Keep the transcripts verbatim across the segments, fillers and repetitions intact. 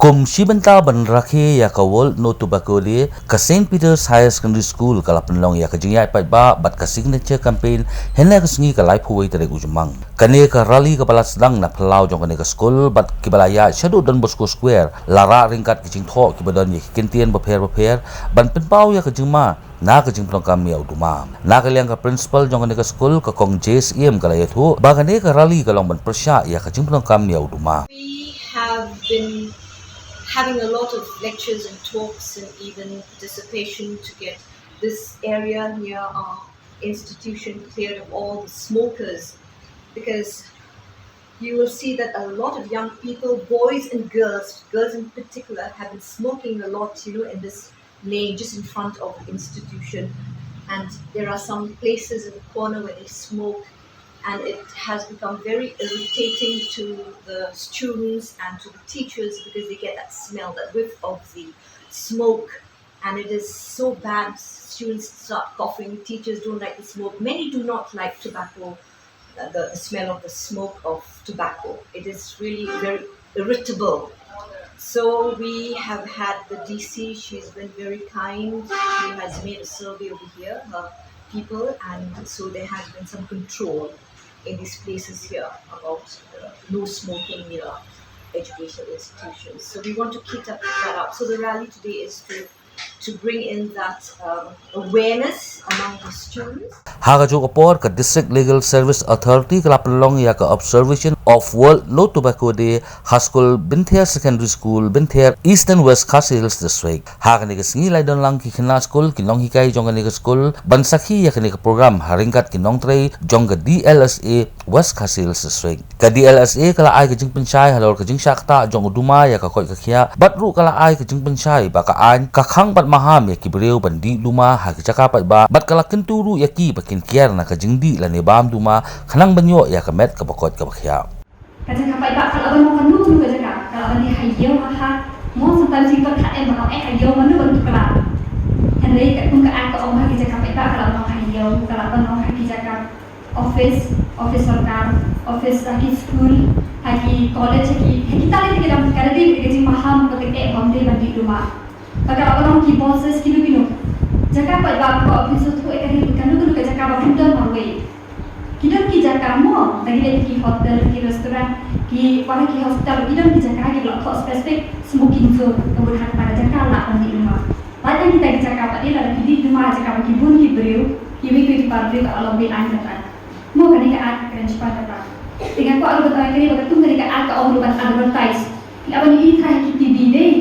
Kum shi bynta ban rakhe ïa ka World No Tobacco Day, ka Saint Peter's Higher Secondary School ka la pynlong ïa ka jingïaid paidbah bad ka signature campaign hynne ka sngi ka laiphew wei tarik u Jymmang. Kane ka rally kaba la sdang na phyllaw jong kane ka skul bad kiba la ïaid shaduh Don Bosco Square la rah ryngkat ki jingthoh kiba don ïa ki kyntien bapher bapher ban pynpaw ïa ka jingma na ka jingpyndonkam ïa u duma. Na ka liang ka principal jong kane ka skul, ka Kong J S M, ka la ïathuh ba kane ka rally ka long ban pyrshah ïa ka jingpyndonkam ïa u duma. We have been having a lot of lectures and talks and even participation to get this area near our institution cleared of all the smokers, because you will see that a lot of young people, boys and girls, girls in particular, have been smoking a lot, you know, in this lane just in front of the institution. And there are some places in the corner where they smoke, and it has become very irritating to the students and to the teachers because they get that smell, that whiff of the smoke, and it is so bad. Students start coughing, teachers don't like the smoke. Many do not like tobacco, uh, the, the smell of the smoke of tobacco. It is really very irritable. So we have had the D C, she's been very kind. She has made a survey over here, her people, and so there has been some control in these places here about uh, no smoking near educational institutions. So we want to keep that, that up. So the rally today is to to bring in that um, awareness among the students. Ha kajuh ka por, ka District Legal Service Authority ka la pynlong ïa ka observation of World No Tobacco Day ha skul Bynther Secondary School, Bynther, Eastern West Khasi Hills District. Ha kane ka sngi la don lang ki khynnah skul, ki nonghikai jong kane ka skul ban sakhi ïa kane ka program ha ryngkat ki nongtrei jong ka D L S A West Khasi Hills District. Ka D L S A ka la ai ka jingpynshai halor ka jingshah ktah jong u duma ïa ka koit ka khiah, bad ruh ka la ai ka jingpynshai ba ka aiñ ka khang bad maham ïa ki briew ban dih duma ha ki jaka paidbah, bad ka la kyntu ruh ïa ki ba kin kiar na ka jingdih lane bam duma khnang ban ïoh ïa ka met kaba koit kaba khiah. Ka jaka paidbah ka la ban ong kano kano ka jaka, ka la ban dei ha ïew ha hat, mo, sometimes ki paidbah em ba ka eh ha ïew mano ban tuklar. Hynrei katkum ka act ka ong ha ki jaka paidbah ka la ban ong ha ïew, ka la ban ong ha ki jaka office, office sorkar, office ha ki school, ha ki college, ha ki, ha kita lei ki dang, ka la dei ka jingmaham ka, ka eh ba ym dei ban dih duma. Ba ka la ban ong ki bosses kino kino. Jaka paidbah, ka office, to eh ka dei kano kano ka jaka ba phin don marwei. Ki don ki jaka, mo, da ki dei ki hotel, ki restaurant, ki, wala ki hospital, ki don ki jaka ki la thoh specific smoking zone, ka mut ha kata ka jaka lah ban dih duma. Lada kita ki jaka pat, lada phi dih duma ha jaka ba ki bun ki briew, kiwei kiwei ki para briew ka la long beit aiñ kata. Mo, kane ka act ka kren shaphang kata. Te nga kwah ruh ban ong ïa kane ba katkum kane ka act ka ong ruh ban advertise. Lah ban ïohi ha ki T V dei.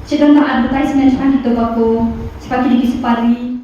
Sha don ba advertisement shaphang ki tobacco, shaphang kine ki supari.